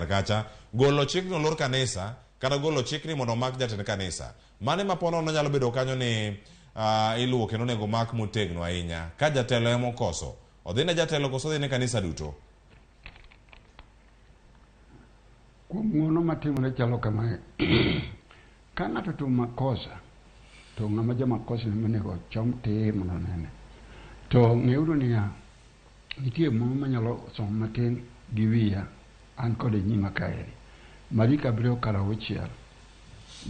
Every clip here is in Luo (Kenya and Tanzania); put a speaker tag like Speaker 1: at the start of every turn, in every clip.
Speaker 1: kacha, golo chik ni olor kanisa kata golo chik ni mondo omak jatend kanisa. Mane ma ponono nyalo bedo kanyo ni iluwo kendo onego mak motegno ahinya. Ka jatelo ema okoso, odhi ne jatelo koso odhi ne kanisa duto?
Speaker 2: Kuom ng'uono matimore chalo kamae. Ka ng'ato otimo makosa, to ng'ama jamakosa ema onego ochom tir mondo onene. To ng'euru niya, nitie moro manyalo somo matin gi wiya, an kode e nyima kaeri. Mariko abiriyo kar auchiel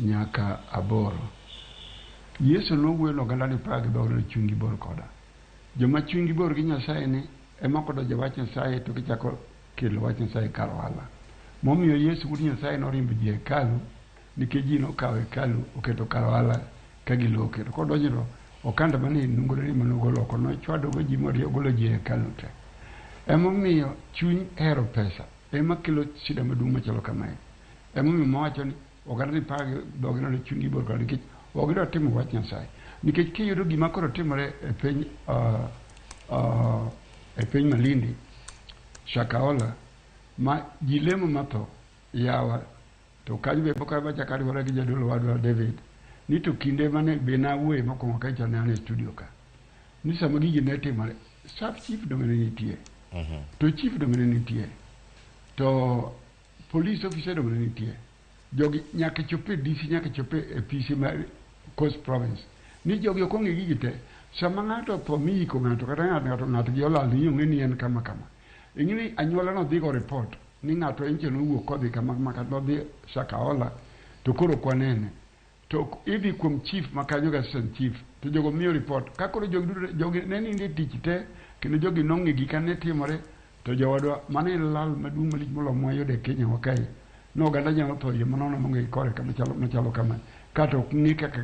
Speaker 2: nyaka aboro. Yesu nowuoyo ne oganda ni paa gi dhoge ni chunygi bor koda. Joma chunygi bor gi Nyasaye ni ema kodonjo e wach Nyasaye to gichako kelo wach Nyasaye kar ohala. Momiyo Yesu wuod Nyasaye norimbo ji e hekalu nikech ji nokawo hekalu oketo kar ohala ka giloke. To kodonjo to okanda mane nungone ni mane ogolo oko nochwadogo ji morie ogolo ji e hekalu te. Emomiyo chuny hero pesa ema kelo shida maduong' machalo kamae. Emomiyo mawacho ni oganda ni paa gi dhogi nono chunygi bor koda nikech ok gidwa timo wach Nyasaye. Nikech kiyudo gima koro timore e piny e piny Malindi, Shakahola, ma ji lemo matho yawa to kanyo be pok achako ariwora gi jadolo wadwa David ni to kinde mane be nawuoye mokwongo kacha ne an e studio ka ni sama gigi ne timore sub chief donge ne nitie to chief donge ne nitie to police officer donge ne nitie jogi nyaka chop e DC nyaka chop e PC mar Coast Province ni jogi ok ong'e gigi te sama ng'ato otho miyiko ng'ato kata ng'ato ng'ato gi olal ni ong'e ni en kama kama ing'e ni anyuola no dhi go report ni ng'ato en cha nowuok kodhi kama kama kata nodhi Shakahola to koro ok wanene to idhi kuom chief ma kanyo gi assistant chief to jogo miyo report ka koro jogi duto jogi ne nindo e tich te kendo jogi nong'e gika ne timore to jowadwa mano en lal maduong' malich moloyo mwayudo e Kenya wa kae ni oganda nyalo tho yie manono maonge gi kore kama chalo machalo kama kato ok ng'e kaka.